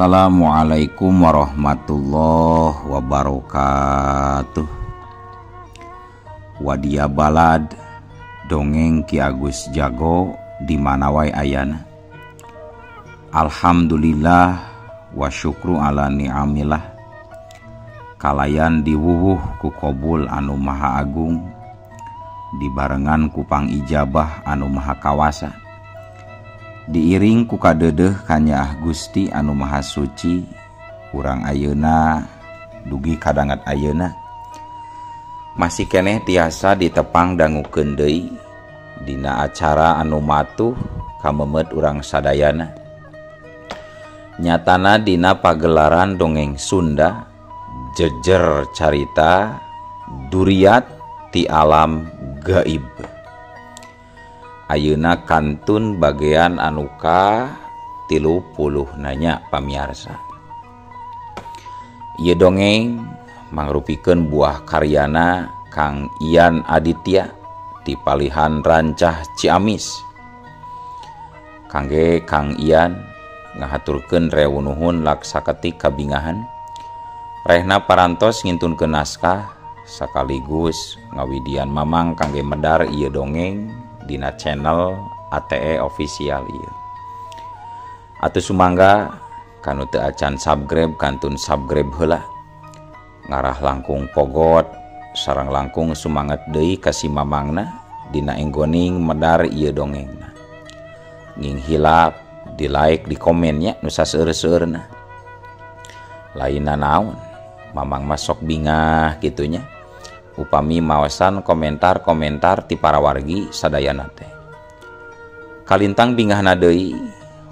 Assalamualaikum warahmatullahi wabarakatuh. Wadia balad dongeng Ki Agus Jago di mana wae ayana. Alhamdulillah wa syukru ala ni'amillah. Kalayan diwuwuh ku kobul anu maha agung, dibarengan ku pangijabah anu maha kawasa, diiring ku kadedeh kanyaah Gusti anu maha suci. Urang ayeuna dugi kadangat ayeuna masih keneh tiasa ditepang dangukeun deui dina acara anu matuh kamemet urang sadayana. Nyatana dina pagelaran dongeng Sunda jejer carita duriat ti alam gaib. Ayeuna kantun bagian anu ka 30 nanya pamiarsa. Ieu dongeng mangrupikeun buah karyana Kang Ian Aditya di Palihan Rancah Ciamis. Kangge Kang Ian ngahaturkeun rewu nuhun laksaketik kabingahan. Rehna parantos ngintunkeun naskah sekaligus ngawidian mamang kangge medar ieu dongeng dina channel ATE official ieu. Atuh sumangga kanu teu acan subscribe kantun subscribe heula. Ngarah langkung pogot sareng langkung sumanget deui ka si mamangna dina enggoning medar ieu dongengna. Nging hilap di like di komennya nu saseur-seurna. Lainna naon mamang masok bingah kitunya upami maosan komentar-komentar ti para wargi sadayana teh. Kalintang bingahna deui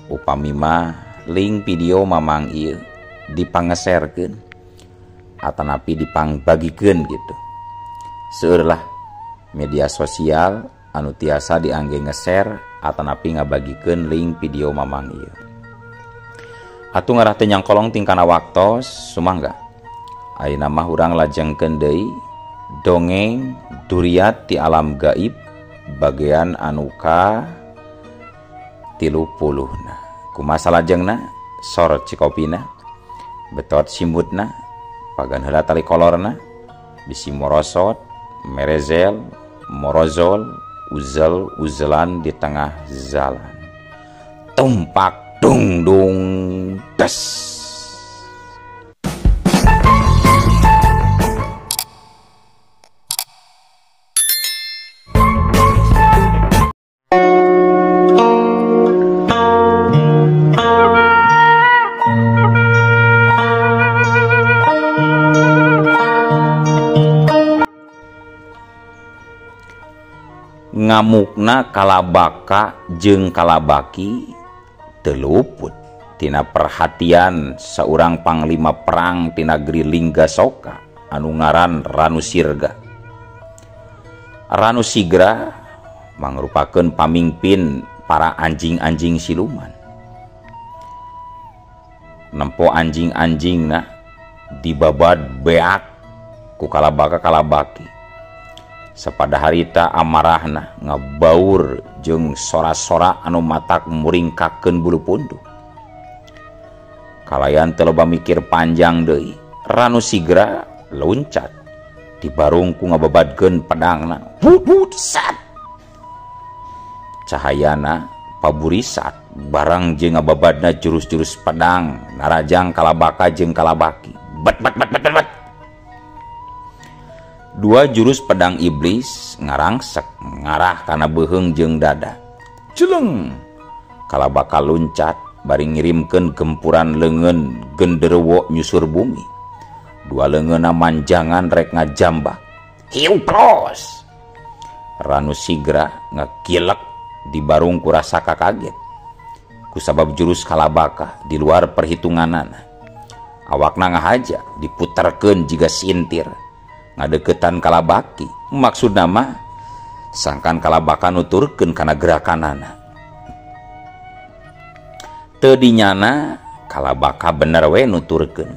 upami mah link video mamang ieu dipangeserkeun atanapi dipangbagikeun gitu. Seueur lah media sosial anu tiasa diangge ngeser atanapi ngabagikeun link video mamang ieu. Atuh ngarah teu nyangkolong tingkana waktos sumangga. Ayeuna mah urang lajengkeun deui dongeng duriat ti alam gaib bagian anu ka 30. Kumaha salajengna sor cikopina betot simbutna pagan heula tali kolorna bisi morosot merezel morozol uzel uzelan di tengah jalan tumpak dung dung des. Ngamukna kalabaka jeung kalabaki teu luput tina perhatian saurang panglima perang ti nagri Linggasoka anu ngaran Ranu Sirga. Ranu Sigra mangrupakeun pamimpin para anjing-anjing siluman. Nempo anjing-anjingna dibabad beak ku kalabaka kalabaki. Sapada harita amarahna ngabaur jeung sora-sora anu matak muringkakeun bulu punduk. Kalayan teu loba mikir panjang deui, Ranu Sigra loncat dibarung ku ngababadkeun pedangna. Wut wut sat. Cahayana paburisat barang jeung ngababadna jurus-jurus pedang narajang kalabaka jeung kalabaki. Bet bet bet bet bet. Dua jurus pedang iblis ngarangsek ngarah kana beuheung jeung dada. Celeng. Kalabaka luncat bari ngirimkeun gempuran leungeun genderuwo nyusur bumi. Dua leungeunna manjangan rek ngajambak. Hiu pros. Ranu Sigra ngakilek dibarung ku rasa kaget. Kusabab jurus kalabaka di luar perhitunganana. Awakna ngahaja diputerkeun jiga sintir. Ngadeukeutan kalabaki maksudna mah sangkan kalabaka nuturkeun kana gerakanana. Teu dinyana kalabaka bener we nuturkeun.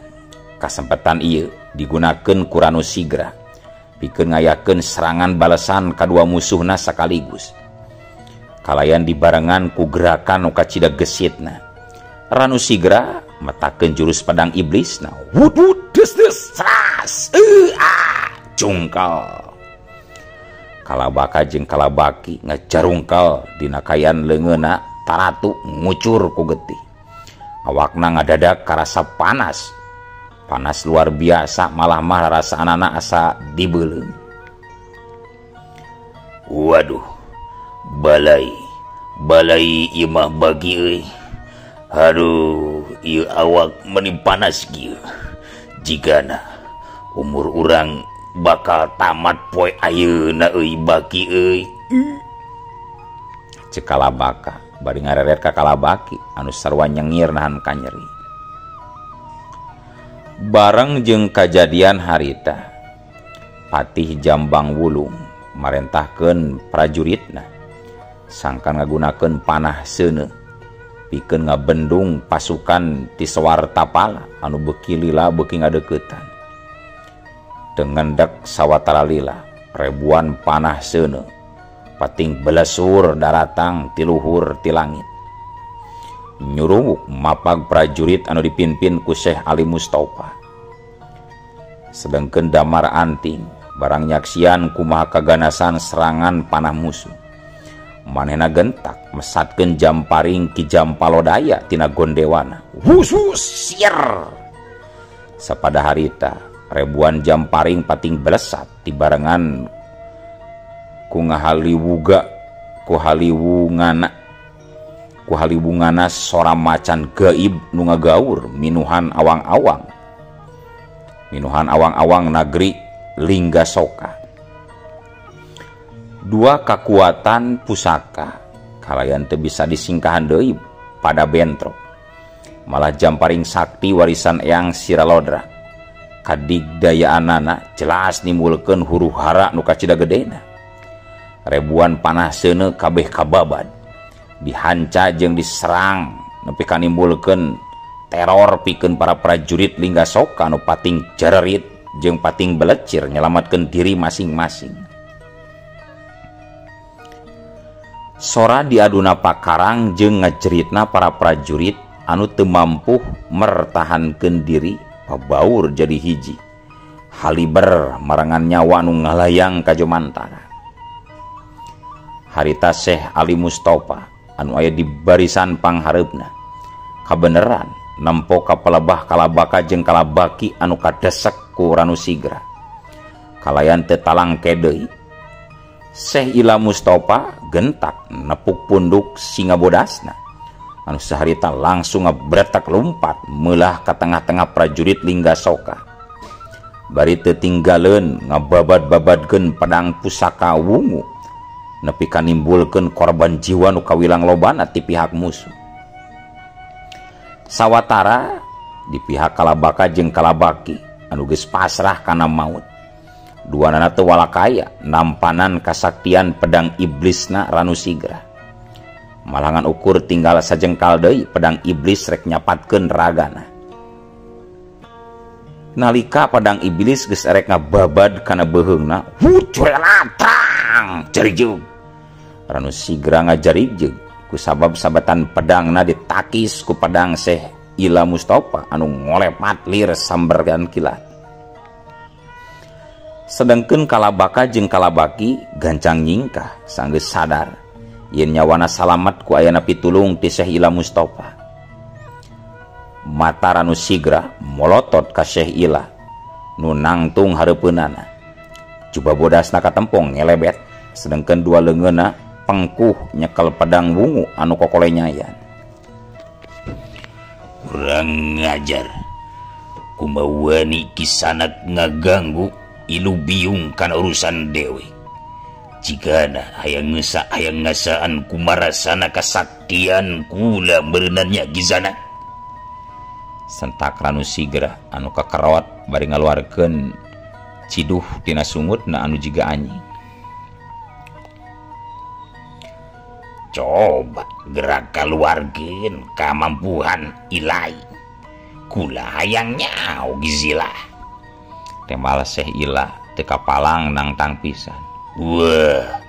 Kasempetan ieu digunakeun ku Ranu Sigra pikeun ngayakeun serangan balesan kadua musuhna sakaligus. Kalayan dibarengan ku gerakan nu kacida gesitna. Ranu Sigra Metakeun jurus pedang iblisna. Wut wut des des ceras. Ah jungkal. Kalabaka jeung kalabaki ngajarungkal dina kayan leungeunna taratu ngucur ku getih. Awakna ngadadak karasa panas. Panas luar biasa malah mah rasaanana asa dibeuleum. Waduh, balai, balai ieu mah bagi euy. Aduh, ieu awak meni panas kieu. Jigana umur urang bakal tamat poe ayeuna euy baki euy. Cek Kalabaka bari ngareret ka Kalabaki anu sarua nyengir nahan kanyeri. Bareng jeung kajadian harita Patih Jambang Wulung marentahkeun prajuritna sangkan ngagunakeun panah seuneu pikeun ngabendung pasukan ti Swartapala anu beuki lila beuki ngadeuketan. Teu ngendek sawatara lila ribuan panah seuneu pating belesur daratang ti luhur ti langit. Nyuruwuk mapag prajurit anu dipimpin ku Syekh Ali Mustafa. Sedengkeun Damar Anting barang nyaksian kumaha kaganasan serangan panah musuh. Manehna gentak mesatkeun jamparing Ki Jampalodaya tina gondewana. Wus wus sier. Sapada harita ribuan jamparing pating belesat dibarengan ku ngahaliwuga ku haliwungana ku haliwungana sora macan gaib nu ngagaur minuhan awang-awang. Minuhan awang-awang nagri Linggasoka. Dua kakuatan pusaka kalayan teu bisa disingkahan deui pada bentrok. Malah jamparing sakti warisan Eyang Siralodra kadigdayaanana jelas nimbulkeun huru-hara nu kacida gedena. Ribuan panah seuneu kabeh kababad dihanca jeung diserang nepi ka nimbulkeun teror pikeun para prajurit Linggasoka nu pating jererit jeung pating belecir nyelamatkeun diri masing-masing. Sora diaduna pakarang jeung ngajeritna para prajurit anu teu mampu mertahankeun diri pabaur jadi hiji. Haliber marangan nyawa nu ngalayang ka jomantara. Harita Syekh Ali Mustafa anu aya di barisan panghareupna kabeneran nempo ka pelebah Kalabaka jeung Kalabaki anu kadesek ku Ranu Sigra. Kalayan teu talangke deui. Syekh Ila Mustafa gentak nepuk punduk singa bodasna anu saharita langsung ngabretak lumpat meulah ka tengah-tengah prajurit Linggasoka. Bari teu tinggaleun ngababad-babadkeun pedang pusaka wungu nepi ka nimbulkeun korban jiwa nu kawilang lobana ti pihak musuh. Sawatara di pihak Kalabaka jeung Kalabaki anu geus pasrah kana maut. Duanana teu walakaya nampanan kasaktian pedang iblisna Ranu Sigra. Malangan ukur tinggal sajengkal deui pedang iblis rek nyapatkeun ragana. Nalika pedang iblis geus erek ngababad kana beuheungna, wucurelatrang jarijug. Ranu Sigra ngajarijug ku sabab sabatan pedangna ditakis ku pedang Syekh Ila Mustafa anu ngolepat lir sambergan kilat. Sedengkeun Kalabaka jeung Kalabaki gancang nyingkah sanggeus sadar yen nyawana salamet ku ayana pitulung ti Syekh Ila Mustafa. Mata Ranu Sigra molotot ka Syekh Ila nu nangtung hareupeunana. Juba bodasna katempong ngelebet sedengkeun dua leungeunna pengkuh nyekel pedang wungu anu kokolenyayan. Kurang ngajar kumawani kisanak ngaganggu ilu biung kana urusan dewe. Jigana hayang ngesa hayang ngasaan kumarasana kasaktian kula merenannya gizana. Sentak Ranu Sigra anu kakerot bari ngaluarkeun ciduh tina sungutna anu jiga anjing. Coba gerak kaluarkeun kamampuhan ilai. Kula hayang nyao gizilah. Tembal Syekh Ila teu kapalang nangtang pisan. Wah,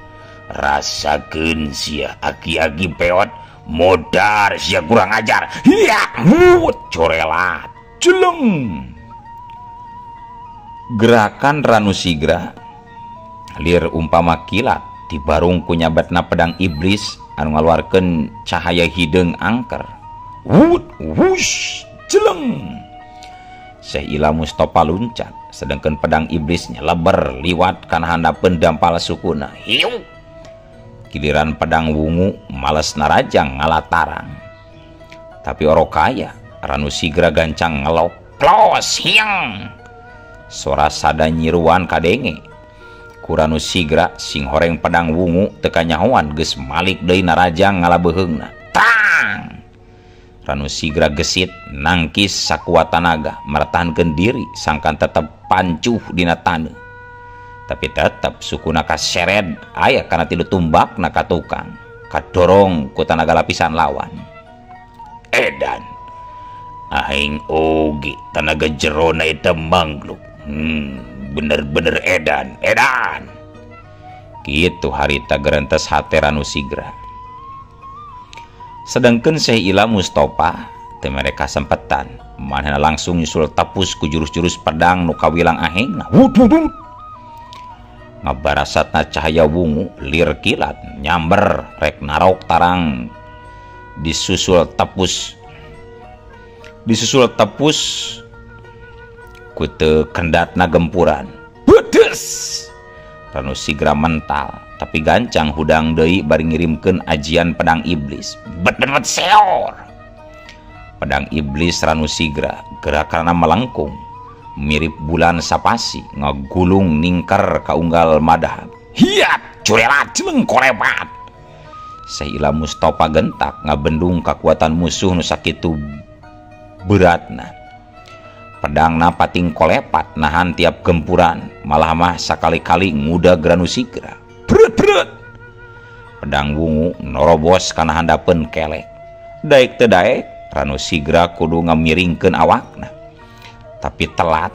rasakeun sia aki-aki peot Modar sia kurang ajar. Hiya, wut corelat. Jeleng. Gerakan Ranu Sigra lir umpama kilat dibarung ku nyabatna pedang iblis anu ngaluarkeun cahaya hideung angker. Wut wush jeleng. Syekh Ila Mustopa luncat, sedangkan pedang iblisnya leber liwat kana handapeun dampal sukuna. Hiu. Giliran pedang wungu males narajang ngalatarang. Tapi orokaya Ranu Sigra gancang ngelok plos hiang. Sora sada nyiruan kadenge. Ku Ranu Sigra sing horeng pedang wungu teu kanyahoan geus malik deui narajang ngalabeheungna. Tang. Ranu Sigra gesit nangkis sakuat tanaga mertahankeun diri sangkan tetep pancuh dina taneuh. Tapi tetep sukuna kasered aya kana tilu tumbakna ka tukang kadorong ku tanaga lapisan lawan. Edan aing oge tanaga jerona eta manggluk. Bener-bener edan edan. Kitu harita gerentes hate Ranu Sigra. Sedangkan Syekh Ila Mustopa teu mere kasempetan, manehna langsung nyusul tepus ku jurus-jurus pedang nu kawilang ahengna. Wut wut wut. Ngabarasatna cahaya wungu lir kilat nyamber rek narok tarang disusul tepus. Disusul tepus ku teu kendatna gempuran. Bedes. Ranu Sigra mental tapi gancang hudang deui bari ngirimkeun ajian pedang iblis. Bet bet bet seor. Pedang iblis Ranu Sigra gerakanna melengkung mirip bulan sapasi ngagulung ningker ka unggal madahab. Hiat curelat jeleng korebat. Syekh Ila Mustopa gentak ngabendung kakuatan musuh nu sakitu beratna. Pedangna pating kolepat nahan tiap gempuran, malah mah sakali-kali ngudag Ranu Sigra. Brut brut. Pedang wungu norobos kana handapeun kelek. Daek teu daek Ranu Sigra kudu ngamiringkeun awakna. Tapi telat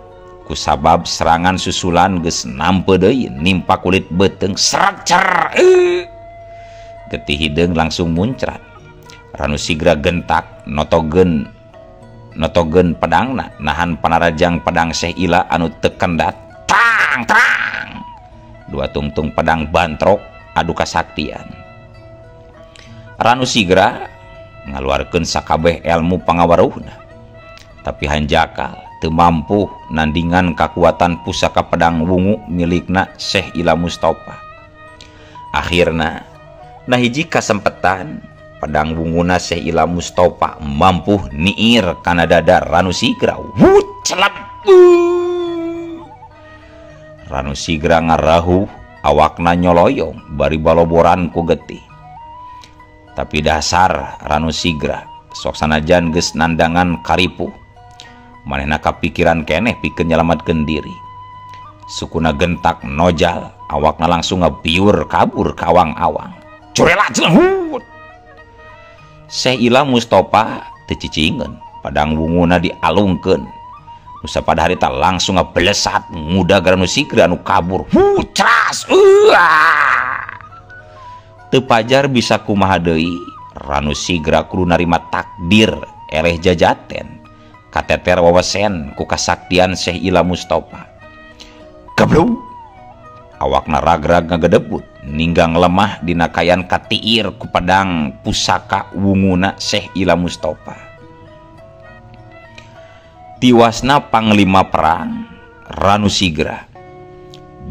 kusabab serangan susulan geus nampe deui nimpa kulit beuteung seret cer. Getih hideung langsung muncrat. Ranu Sigra gentak notogen pedangna nahan panarajang pedang Syekh Ila anu teu kendat. Tang tang. Dua tungtung pedang bantrok adu kasaktian. Ranu Sigra ngaluarkeun sakabeh ilmu pangawaruhna. Tapi hanjakal teu mampu nandingan kakuatan pusaka pedang wungu milikna Syekh Ila Mustopa. Akhirna nah hiji kasempetan pedang wunguna Syekh Ila Mustopa mampu niir kana dada Ranu Sigra. Wut celep. Ranu Sigra ngarahu awakna nyoloyong bari baloboran ku getih. Tapi dasar Ranu Sigra sok sanajan geus nandangan karipuh, manehna kapikiran keneh pikeun nyalametkeun diri. Sukuna gentak nojal, awakna langsung ngabiur kabur ka awang-awang. Curelat jeleng. Wut. Syekh Ila Mustopa teu cicingeun, padang wunguna dialungkeun. Nusa pada harita langsung ngeblesat ngudag Ranu Sigra anu kabur. Ceras. Teu pajar bisa kumaha deui, Ranu Sigra kudu narima takdir eleh jajaten. Kateter wawesen ku kasaktian Syekh Ila Mustopa. Gablung. Awakna ragrag ngagedebut, ninggang lemah dina kayan katiir ku pedang pusaka wunguna Syekh Ila Mustopa. Tiwasna panglima perang Ranu Sigra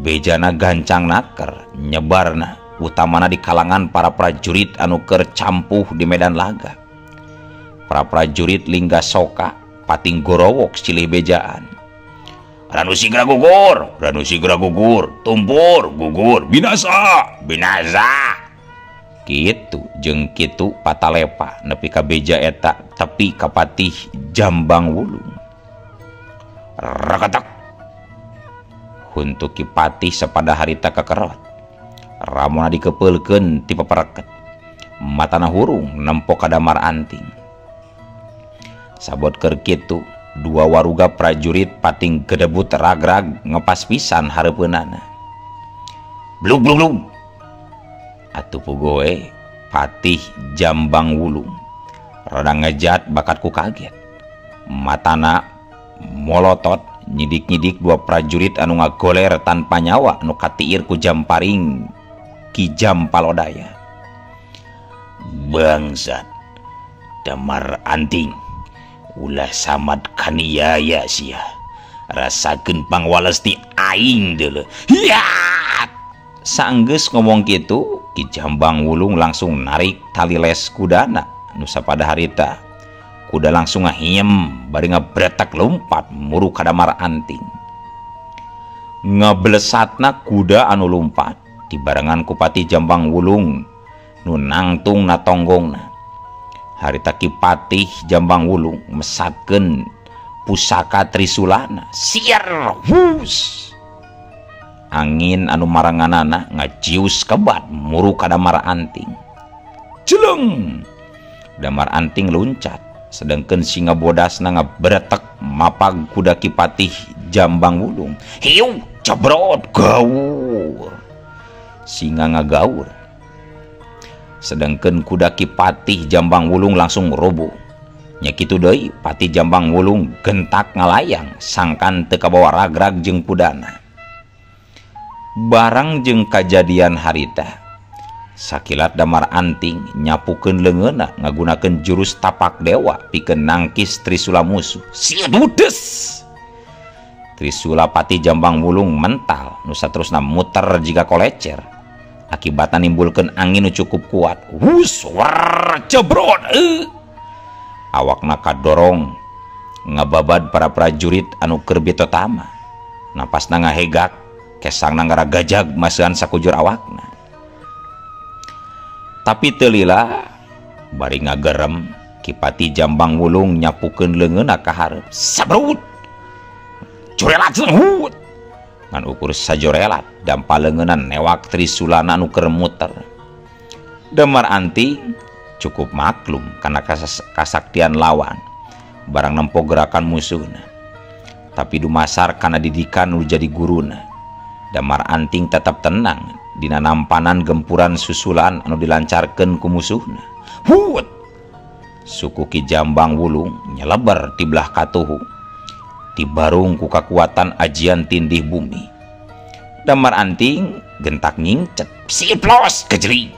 bejana gancang naker nyebarna utamana di kalangan para prajurit anu keur campuh di medan laga. Para prajurit lingga soka pating gorowok silih bejaan. Ranu Sigra gugur, Ranu Sigra gugur, tumpur gugur, binasa, binasa. Kitu jeung kitu patalepa nepi ka beja eta tepi ka patih Jambang Wulung. Rakatak. Huntu Ki Patih sapada harita kakerot. Ramona dikepeulkeun ti papereket. Matana hurung nempo ka damar anting. Sabot keur kitu dua waruga prajurit pating gedebut ragrag ngepas pisan hareupeunana. Blug blug blug. Atuh pugoe Patih Jambang Wulung rada ngejat bakat ku kaget. Matana molotot nyidik-nyidik dua prajurit anu ngagoler tanpa nyawa nu katiir ku jamparing Ki Jampalodaya. Bangsat Damar Anting, ulah samad kaniaya sia. Rasakeun pangwales ti aing deuleu. Hiat! Saenggeus ngomong kitu, Ki Jambang Wulung langsung narik tali les kudana nu sapada harita. Kuda langsung ngahiem bari ngabretek lompat muru ka Damar Anting. Ngablesatna kuda anu lumpat dibarengan ku Patih Jambang Wulung nu nangtung na tonggongna. Harita Ki Patih Jambang Wulung mesatkeun pusaka Trisulana. Siar hus. Angin anu maranganana ngajius kebat muru ka Damar Anting. Jeleng. Damar Anting luncat, sedangkan singa bodasna ngabretek mapag kuda Ki Patih Jambang Wulung. Hiu jebrot gaur. Singa ngagaur. Sedangkan kuda Ki Patih Jambang Wulung langsung roboh. Nya kitu deui Patih Jambang Wulung gentak ngalayang sangkan teu kabawa ragrag jeung kudana. Barang jeung kajadian harita, sakilat Damar Anting nyapukeun leungeunna ngagunakeun jurus tapak dewa pikeun nangkis trisula musuh. Sidudes. Trisula Patih Jambang Wulung mental nu saterusna muter jiga kolecer. Akibatna nimbulkeun angin nu cukup kuat. Hus war jebrot. Awakna kadorong ngababad para prajurit anu keur bitotama. Napasna ngahegak, kesangna ngaragajag masihan sakujur awakna. Tapi teu lila bari ngagerem Ki Patih Jambang Wulung nyapukeun leungeunna ka hareup. Sabrut. Jorelat hut. Ngan ukur sajorelat dampa leungeunna newak trisulana anu keur muter. Damar Anting cukup maklum karena kasaktian lawan barang nempo gerakan musuhna. Tapi dumasar kana didikan nu jadi guruna. Damar Anting tetap tenang dina nampanan gempuran susulan anu dilancarkeun ku musuhna. Hut. Suku Ki Jambang Wulung nyeleber ti belah katuhu. Dibarung ku kakuatan ajian tindih bumi. Damar Anting gentak nyingcet. Siplos kejeri.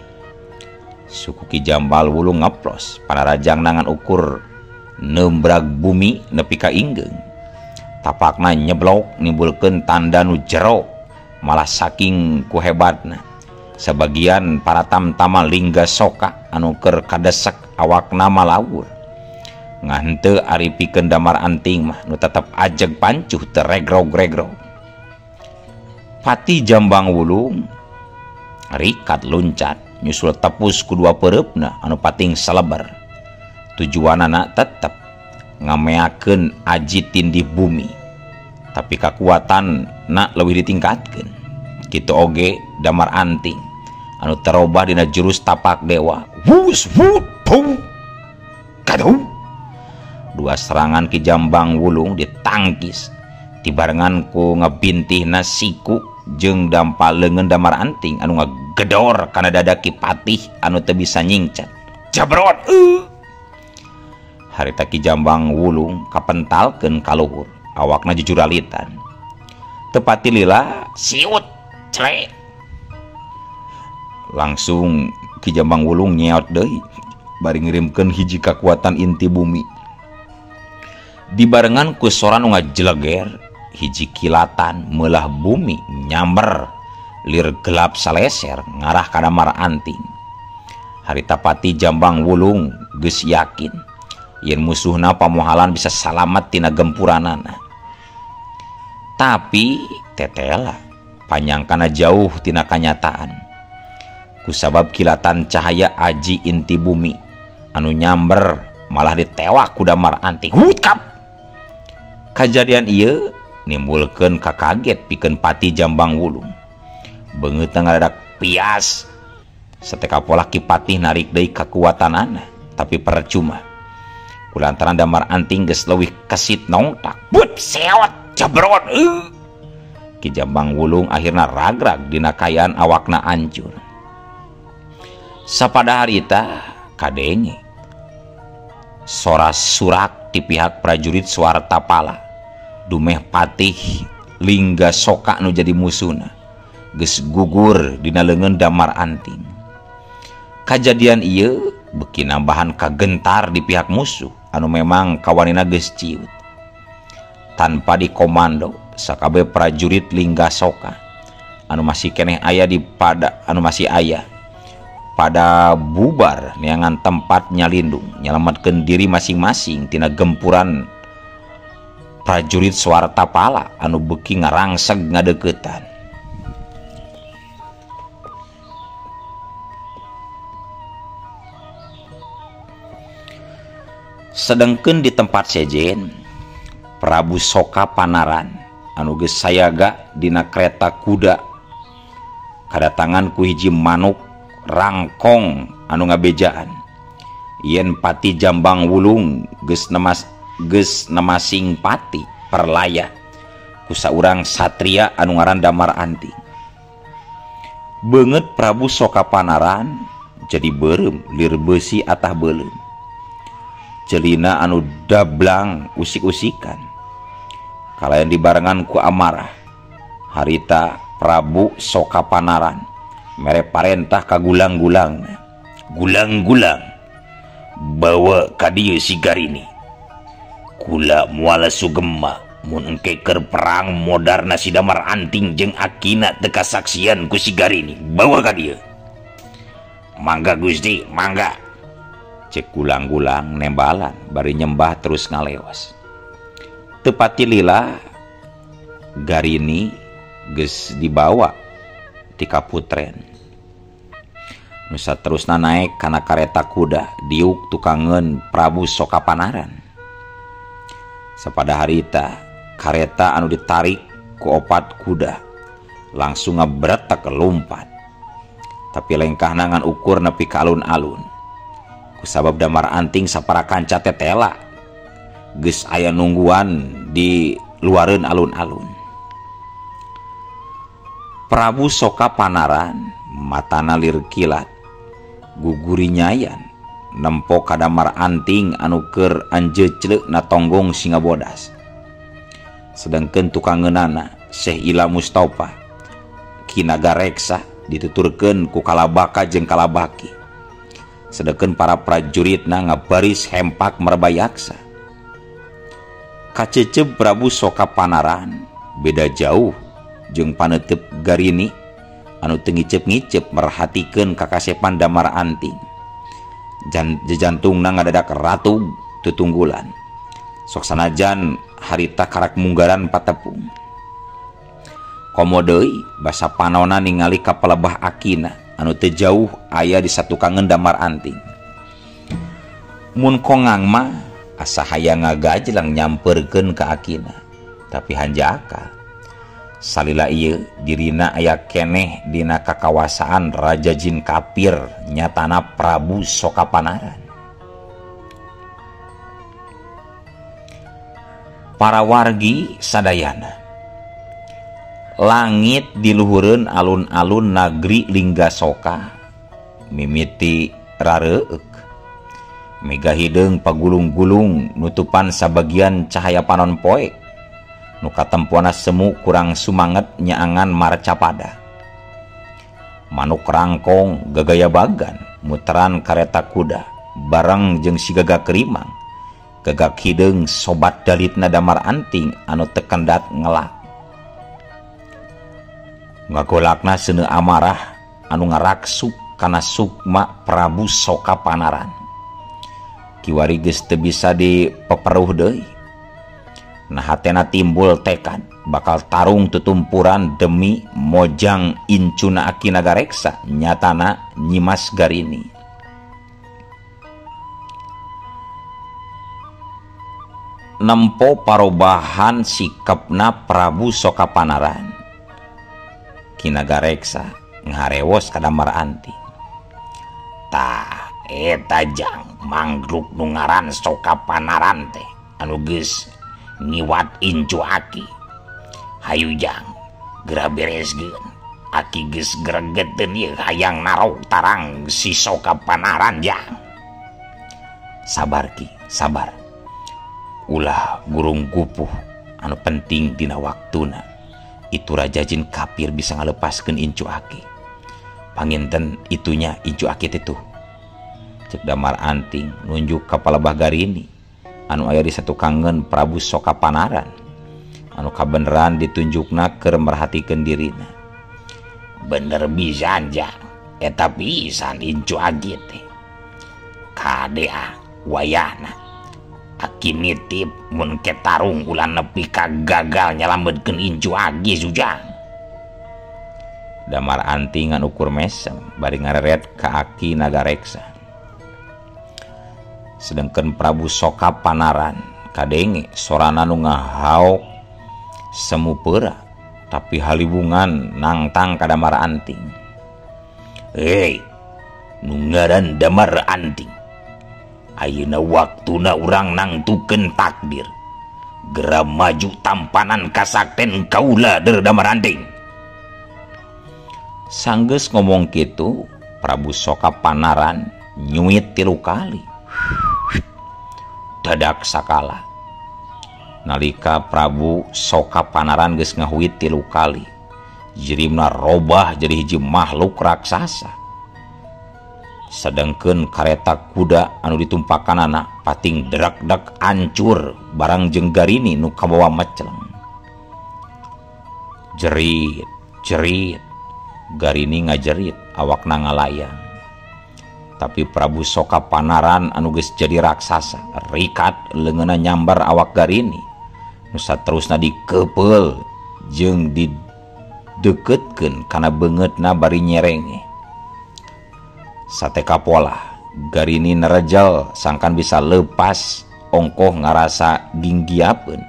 Suku Ki Jambal Wulung ngeplos panarajang nangan ukur nembrag bumi nepi ka inggeung. Tapakna nyeblok nimbulkeun tanda nu jero malah saking ku hebatna. Sebagian para tamtama lingga soka anu keur kadesek awakna malawur. Ngan henteu ari pikeun Damar Anting mah nu tetep ajeg pancuh teu regrog-regrog. Patih Jambang Wulung rikat luncat nyusul tepus ku dua peureupna anu pating saleber. Tujuanana tetep ngameakeun aji tindih bumi. Tapi kakuatan na leuwih ditingkatkeun. Kitu oge Damar Anting anu terobah dina jurus tapak dewa. Wus wut pum. Kaduh. Dua serangan Ki Jambang Wulung ditangkis dibarengan ku ngebintihna siku jeung dampa leungeun Damar Anting anu ngagedor kana dada Ki Patih anu teu bisa nyingcat. Jabrot. Harita Ki Jambang Wulung kapentalkeun ka luhur, awakna jujuralitan. Tepati lila siut clek. Langsung Ki Jambang Wulung nyeot deui bari ngirimkeun hiji kakuatan inti bumi. Dibarengan ku sora nu ngajeleger, hiji kilatan meulah bumi nyamber lir gelap saleser ngarah ka Damar Anting. Harita Patih Jambang Wulung geus yakin yen musuhna pamohalan bisa salamet tina gempuranana. Tapi tetela panyangkana jauh tina kanyataan. Kusabab kilatan cahaya aji inti bumi anu nyamber malah ditewak ku Damar Anting. Hutkap. Kajadian ieu nimbulkeun kakaget pikeun Patih Jambang Wulung. Beungeutna ngadadak pias. Sateka pola Ki Patih narik deui kakuatanana, tapi percuma. Kulantaran Damar Anting geus leuwih kesit nongtak. But seot jebrot. Ki Jambang Wulung akhirna ragrag dina kayaan awakna ancur. Sapada harita kadenge sora surak di pihak prajurit Swartapala dumeh patih Lingga Soka nu jadi musuhna geus gugur dina leungeun Damar Anting. Kajadian ieu beuki nambahan kagentar di pihak musuh anu memang kawanina geus ciut. Tanpa dikomando sakabeh prajurit Lingga Soka anu masih keneh aya di pada anu masih aya pada bubar neangan tempat nyalindung nyelamatkeun diri masing-masing tina gempuran prajurit Swartapala anu beuki ngarangseg ngadeuketan. Sedengkeun di tempat sejen Prabu Soka Panaran anu geus sayaga dina kereta kuda kadatangan ku hiji manuk rangkong anu ngabejaan yen pati Jambang Wulung geus nemasing pati perlaya ku saurang satria anu ngaran Damar Anting. Beungeut Prabu Soka Panaran jadi beureum lir beusi atah beuleum, celina anu dablang usik-usikan kalayan dibarengan ku amarah. Harita Prabu Soka Panaran mere parentah ka gulang-gulang, gulang-gulang bawa ka dieu si Garini. Kula moal sugema mun engke keur perang modarna si Damar Anting jeung akina teu kasaksian ku si Garini. Bawa ka dieu. Mangga Gusti, mangga. Cek gulang-gulang nembalan bari nyembah terus ngaleos. Tepati lila Garini geus dibawa ti kaputren. Nusa terusna naek kana kareta kuda diuk tukangeun Prabu Soka Panaran. Sapada harita kareta anu ditarik ku opat kuda langsung ngebretek lompat. Tapi lengkahna ngan ukur nepi ka alun-alun. Kusabab Damar Anting sapara kanca tetela geus aya nungguan di luareun alun-alun. Prabu Soka Panaran matana lir kilat guguri nyayan nempo ka Damar Anting anu keur anjeucleuk na tonggong singa bodas. Sedengkeun tukangeunana Syekh Ila Mustafa Kinagareksa dituturkeun ku kalabaka jeung kalabaki. Sedengkeun para prajuritna ngabaris hempak merbayaksa. Kacecep Prabu Soka Panaran beda jauh jeung paneuteub Garini anu teu ngicep-ngicep merhatikeun kakasepan Damar Anting. Jantungna ngadadak ratug tutunggulan. Sok sanajan harita karak munggaran patepung. Komo deui basa panona ningali ka palebah akina anu teu jauh aya di satukangeun Damar Anting. Mun kongang mah asa hayang ngagajlang nyamperkeun ka akina, tapi hanjaka. Salila ieu dirina aya keneh dina kakawasaan Raja Jin Kapir nyatana Prabu Soka Panaran. Para wargi sadayana, langit diluhureun alun-alun nagri Lingga Soka mimiti rareueuk. Mega hideung pagulung-gulung nutupan sabagian cahaya panon poek nu katempuana semu kurang sumanget nyaangan marcapada. Manuk rangkong gagaya bagan muteran kareta kuda bareng jeung si gagak kerimang. Gagak hideung sobat dalitna Damar Anting anu tekendat ngelak. Ngagolakna seuneu amarah anu ngaraksuk kana sukma Prabu Soka Panaran. Kiwari geus teu bisa dipeperuh deui. Nah hatena timbul tekad bakal tarung tutumpuran demi mojang incuna aki Nagareksa nyatana Nyimas Garini. Nempo parobahan sikapna Prabu Soka Panaran, Ki Nagareksa ngarewos ka Damar Anting. Tah eta jang manggruk nu ngaran Soka Panaran teh anu geus ngiwat incu aki. Hayu jang geura bereskeun. Aki geus gregeteun ieu hayang narok tarang si Soka Panaran jang. Sabar Ki, sabar. Ulah gurung gupuh anu penting dina waktuna. Itu raja jin kafir bisa ngalepaskeun incu aki. Panginten itunya incu aki teh tuh. Cek Damar Anting nunjuk ka palebah Garini anu aya di satukangeun Prabu Soka Panaran anu kabeneran ditunjukna keur merhatikeun dirina. Bener pisan jang, eta pisan incu aki teh. Kade ah wayahna aki nitip mun ke tarung ulah nepi ka gagal nyalametkeun incu aki sujang. Damar Anting ngan ukur mesem bari ngareret ka Aki Nagareksa. Sedengkeun Prabu Soka Panaran kadenge sorana nu ngahaok semu peura tapi haliwungan nangtang ka Damar Anting. Hei, nu ngaran Damar Anting. Ayeuna waktuna urang nangtukeun takdir. Gera maju tampanan kasakten kaula der Damar Anting. Sanggeus ngomong kitu, Prabu Soka Panaran nyuit 3 kali. Dadak sakala. Nalika Prabu Soka Panaran geus ngahuit 3 kali, jirimna robah jadi hiji makhluk raksasa. Sedengkeun kareta kuda anu ditumpakanana pating drak-drak ancur barang jeung Garini nu kabawa meceleng. Jerit, jerit, Garini ngajerit awakna ngalayang. Tapi Prabu Soka Panaran anu geus jadi raksasa rikat leungeunna nyambar awak Garini. Nu saterusna dikepeul jeung dideukeutkeun kana beungeutna bari nyerenge. Sateka pola Garini nerejel sangkan bisa lepas ongkoh ngarasa ginggiapeun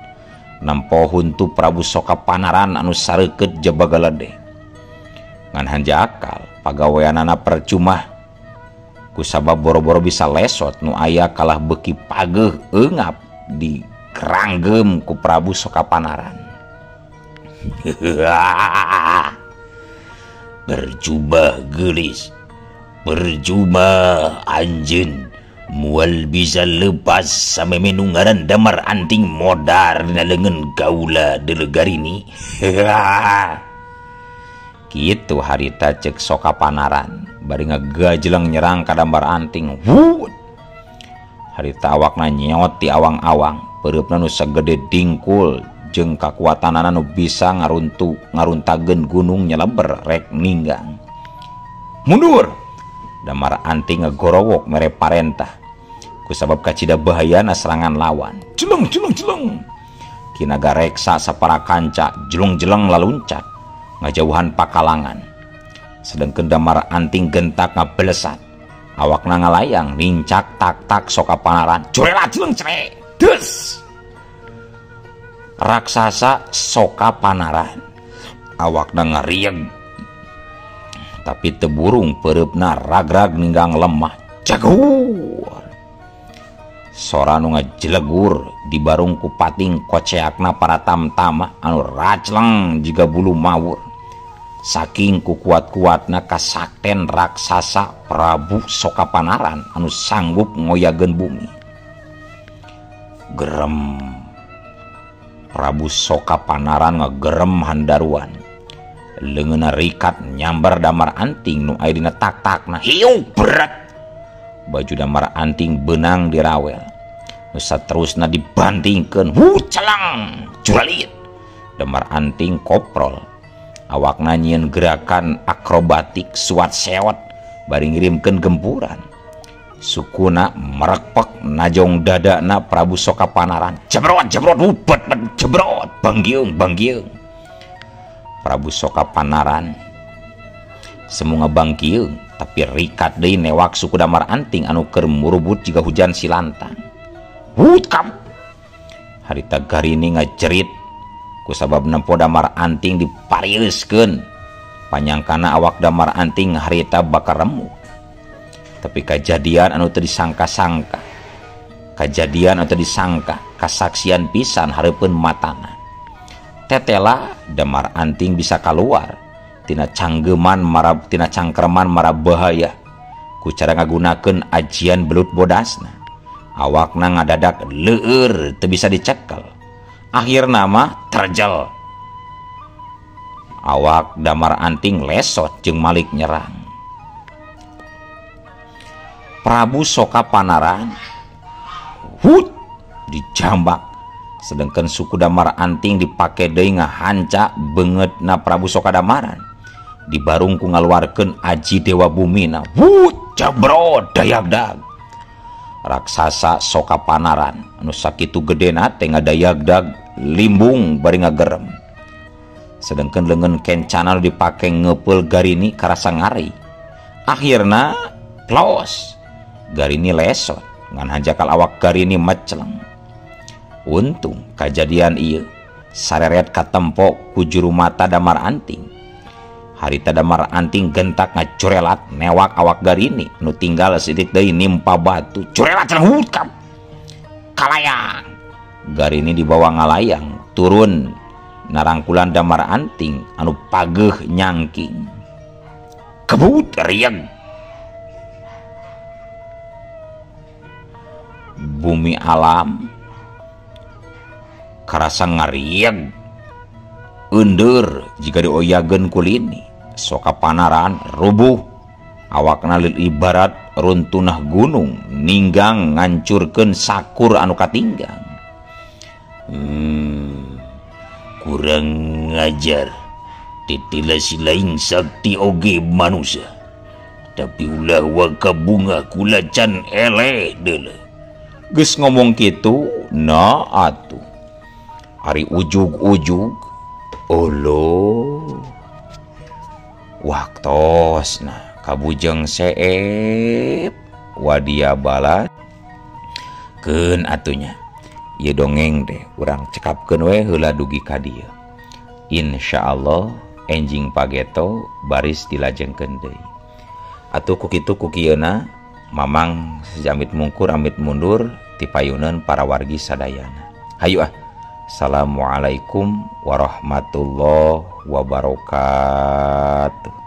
nempo huntu Prabu Soka Panaran anu sareukeut jebagaledeh. Ngan hanjakal pagaweanana percuma kusabab boro-boro bisa lesot nu aya kalah beuki pageuh eungap di keranggem ku Prabu Soka Panaran. Percuma geulis, percuma anjeun mual bisa lepas sameme nu ngaran Damar Anting modar dina leungeun kaula deuleu Garini. Kitu harita cek Soka Panaran bari ngagajeleng nyerang ka Damar Anting. Wut! Harita awakna nyeot ti awang-awang, peureupna nu sagede dingkul jeung kakuatanana nu bisa ngaruntageun gunung nyeleber rek ninggang. Mundur! Damar Anting ngagorowok mere parentah kusabab kacida bahayana serangan lawan. Jeleng jeleng jeleng. Ki Nagareksa sapara kanca jeleng-jeleng laluncat ngajauhan pakalangan. Sedengkeun Damar Anting gentak ngabelesat, awakna ngalayang nincak tak-tak Soka Panaran. Curela jeleng cere. Des. Raksasa Soka Panaran awakna ngarieg tapi teburung peureupna ragrag ninggang lemah. Jagur. Sora nu ngajelegur dibarung ku pating koceakna para tamtama anu racleng jiga bulu mawur. Saking ku kuat-kuatna kasakten raksasa Prabu Soka Panaran anu sanggup ngoyageun bumi. Gerem. Prabu Soka Panaran ngegerem handaruan. Leungeunna rikat nyambar Damar Anting nu aya dina tak-takna. Hiu berat. Baju Damar Anting beunang dirawel. Nu saterusna dibantingkeun. Hu celang curalit. Damar Anting koprol. Awakna nyieun gerakan akrobatik suat sewot bari ngirimkeun gempuran. Sukuna merekpek najong dadana Prabu Soka Panaran. Jebrot jebrot ubet jebrot banggiung banggiung. Prabu Soka Panaran semu ngabangkiung tapi rikat deui newak suku Damar Anting anu keur murubut jiga hujan silantang. Wut kam. Harita Garini ngajerit kusabab nempo Damar Anting diparieuskeun. Panyangkana awak Damar Anting harita bakal remuk. Tapi kajadian anu teu disangka-sangka. Kajadian anu teu disangka, kasaksian pisan hareupeun matana. Tetela Damar Anting bisa keluar. Tina canggeman marab tina cangkreman marabahaya ku cara ngagunakeun ajian belut bodasna. Awakna ngadadak leur teu bisa dicekel. Akhirna mah terjel. Awak Damar Anting lesot jeung Malik nyerang. Prabu Soka Panaran hut dijambak. Sedangkan suku Damar Anting dipake deui ngahanca beungeutna Prabu Soka Damaran. Dibarung ku ngaluarkeun aji dewa bumina. Wut jabrod dayagdag. Raksasa Soka Panaran anu sakitu gedena teh ngadayagdag limbung bari ngagerem. Sedangkan leungeun kencana nu dipake ngepeul Garini karasa ngari. Akhirna plos Garini lesot ngan hanjakal awak Garini meceleng. Untung kajadian ieu sareret katempo ku juru mata Damar Anting. Harita Damar Anting gentak ngacurelat newak awak Garini nu tinggal sidik deui nimpa batu. Curelat cenah kalayang. Garini dibawa ngalayang turun narangkulan Damar Anting anu pageuh nyangking. Kebut rieng. Bumi alam karasa ngarieng ender jika dioyageun kulini. Soka Panaran rubuh awakna lil ibarat runtunah gunung ninggang ngancurkeun sakur anu katinggang. Kurang ngajar titila si lain sakti oge manusia tapi ulah waka bunga kula can eleh deuleu. Geus ngomong kitu na atuh ari ujug-ujug olo waktosna kabujeng seep wadia balad keun atunya ieu dongeng deh urang cekapkeun we heula dugi ka dieu. Insyaallah enjing pageto baris dilajengkeun deui. Atuh ku kitu ku kieuna mamang sejamit mungkur amit mundur tipayuneun para wargi sadayana. Hayu ah. Assalamualaikum warahmatullahi wabarakatuh.